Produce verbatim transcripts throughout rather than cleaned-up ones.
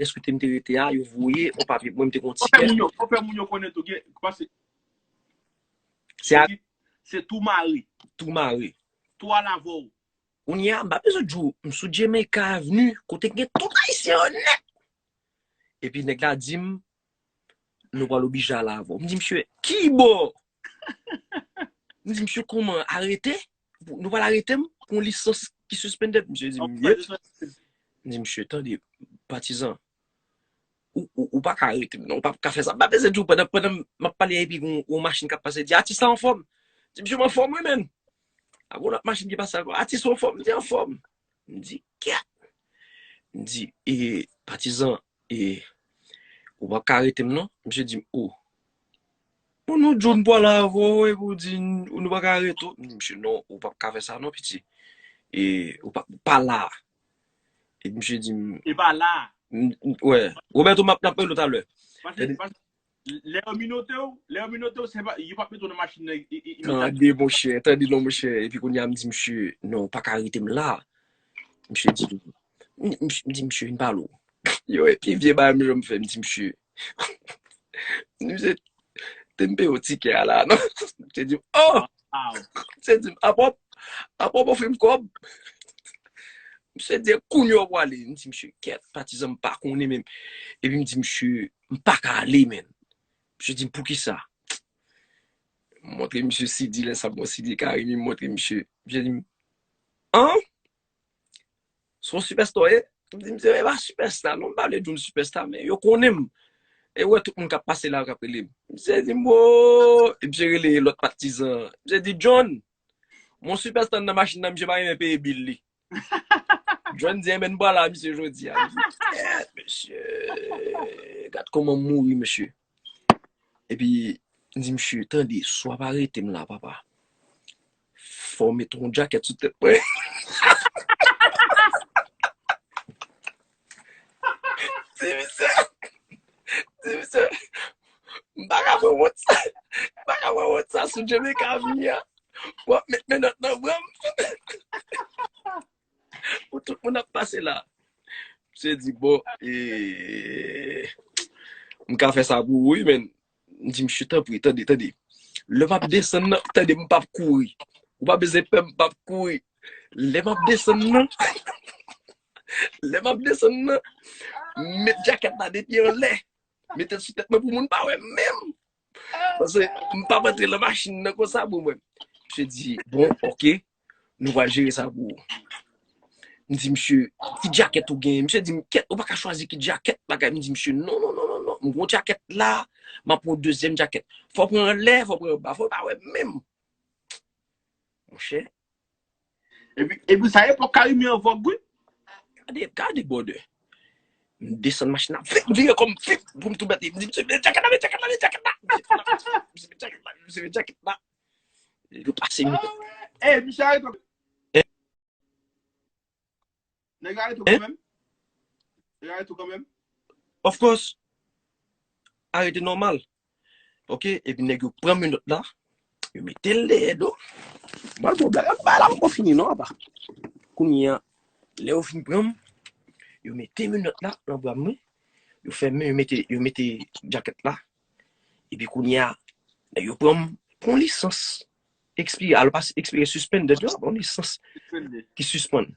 Lè sou te m te rete a, yo voye yon papye pou mwen, m te gen yon tikè. Fò fè moun yo, fò fè moun yo konnen tou, gen, paske se a, se tou mare. Tou mare. Tou al avè w. Kounye a, m pa bezwen di w, m sou Jamaica Avenue, kote gen tout Ayisyen yo nèt. Epi nèg la di m, nou pral oblije al avè w. M di, "Msye, ki bò?" M di, "Msye, kòman? Arete? Nou pral arete m pou yon lisans ki suspended?" Msye di m, "Yep." M di, "Msye, tande, patizan, ou, ou, ou pa ka arete m, non, ou pa ka fè sa." M pa bezwen di w, pandan, pandan m ap pale epi yon, yon machin k ap pase, di, "Atis la anfòm?" M di, "Msye, m anfòm, wi, menn." Apre yon lòt machin ki pase ankò, "Atis, ou anfòm?" M di, "Anfòm." M di, "Kèt." M di, "E, patizan, e, ou p ap ka arete m, non?" Misye di m, "O. Bon, nou di w n pral avè w, epi w di n, nou pa ka arete w." M di, "Misye, non, ou p ap ka fè sa, non, piti. E, ou pa, pa la." Epi misye di m, E pa la. M, m, wè. Roberto, m ap, n ap rele w talè. Paske, paske lè yo minote w, lè yo minote w, se pa, yo p ap mete w nan machin nan i-, i-, imedyatman. Tande, monchè, tande non, monchè. Epi kounye a, m di misye, "Non, ou pa ka arete m la." Misye di, m, m, m di, "Misye, vin pale w." Yo, epi vye bagay m janm fè, m di, "Misye." M di, "Misye, te m peye w tikè a la, non?" Misye di, "Oh!" Wow. Misye di, "Apa w, apa w ofri m kòb?" Misye di, "Kounye a w prale." M di, "Misye, kèt, patizan m pa konnen menm." Epi m di, "Misye, m pa ka ale, menn." Misye di m, "Poukisa?" M montre misye C D, lè sa m pran C D Carimi, m montre misye. Misye di m, "An? Se yon sipèsta w ye?" M di, "Misye, e pa sipèsta, non, m pa vle di w m sipèsta, men yo konnen m. E ou wè tout moun k ap pase la, k ap rele m." Misye di m, "O!" E misye rele lòt patizan. Misye di, "John, mon sipèsta nan machin nan, misye pa renmen peye bil li." John di, "Enben, n pral la, misye, jodi a." M di, "Kèt, mesye, gad kòman m mouri, mesye." Epi, m di, "Misye, tande, si w ap arete m la, papa, fò w mete yon djakèt sou tèt mwen." Di misye, di misye, "M pa ka pran wont sa, m pa ka pran wont sa sou Jamaica Avenue a. W ap met menòt nan bra m." Pou tout moun ap pase la. Misye di, "Bon, e, m ka fè sa pou ou, wi, men." M di, "Misye, tanpri, tande, tande. Lè m ap desann nan, tande, m p ap kouri. Ou pa bezwen pè, m p ap kouri. Lè m ap desann nan, lè m ap desann nan, met djakèt la depi anlè. Mete l sou tèt mwen pou moun pa wè m menm. Paske m p ap antre nan machin nan konsa, bon, mwen." Misye di, "Bon, oke, nou pral jere sa pou ou." M di, "Misye, ki djakèt ou genyen?" Misye di m, "Kèt, ou pa ka chwazi ki djakèt, bagay." M di, "Misye, non, non, non, non, non. M gon djakèt la, m ap pran yon dezyèm djakèt. Fò w pran anlè, fò w pran anba, fò w pa wè m menm." Monchè. Epi, epi sa epòk Carimi an vòg, wi. Gade, gade, brother. M desann machin nan, vip, vire kò m, vip, pou m tou mete. M di, "Misye, met djakèt la, met djakèt la, met djakèt la." Misye met djakèt la, misye met djakèt la. Yo pase m. Ah, e, misye arete w. Nèg yo arete w kanmenm? Nèg yo arete w kanmenm? Of course. Arete nòmal. Oke, epi nèg yo pran menòt la, yo mete l dèyè do. Bon, bon, bagay la poko fini non, apa. Kounye a, lè yo fin pran m, yo mete menòt la nan bra mwen, yo fèmen, yo mete, yo mete djakèt la. Epi kounye a, nèg yo pran m pou yon lisans ekspire, alò pa ekspire, suspended, yo pran yon lisans ki sispann.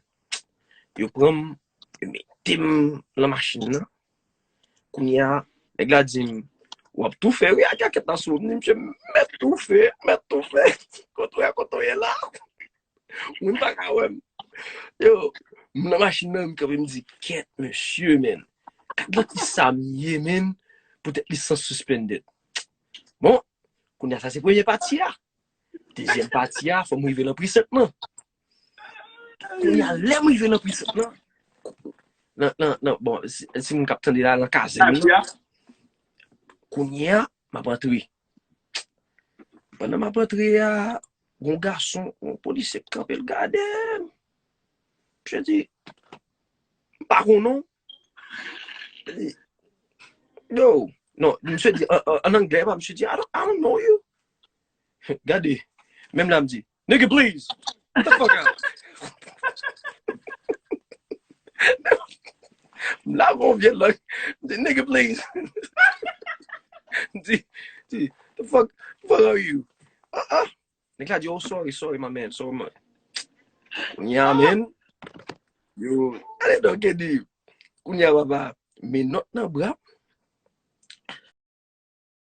Yo pran m, yo mete m nan machin nan. Kounye a, nèg la di m, "W ap toufe, wi, ak djakèt la sou ou." M di, "Misye, m mèt toufe, m mèt toufe. Kote w ye, kote w ye la?" Moun pa ka wè m. Yo, m nan machin nan, m kanpe, m di, "Kèt, mesye, menn. Gad nan kisa m ye, menn, poutèt lisans suspended." Bon, kounye a, sa se premye pati a. Dezyèm pati a, fò m rive nan precinct lan. Kounye a, lè m rive nan precinct lan, nan, nan, nan, bon, si, si moun k ap tande la, nan kazèn nan. Kounye a, m ap antre. Pandan m ap antre a, gon gason, yon polisye k kanpe, l gade m. Misye di, "M pa konnen w." Yo, non, misye di, an, an, an anglè, pa, misye di, "I don't, I don't know you." Gade, menm la m di, "Nigga, please, get the fuck out." M lave yon vye lang. M di, "Nigga, please." M di, di, "The fuck, the fuck are you?" Ah, ah. Nèg la di, "Oh, sorry, sorry, my man, sorry, man." Kounye a, man. Yo, ale non, Kenny. Kounye a, papa, menòt nan bra m.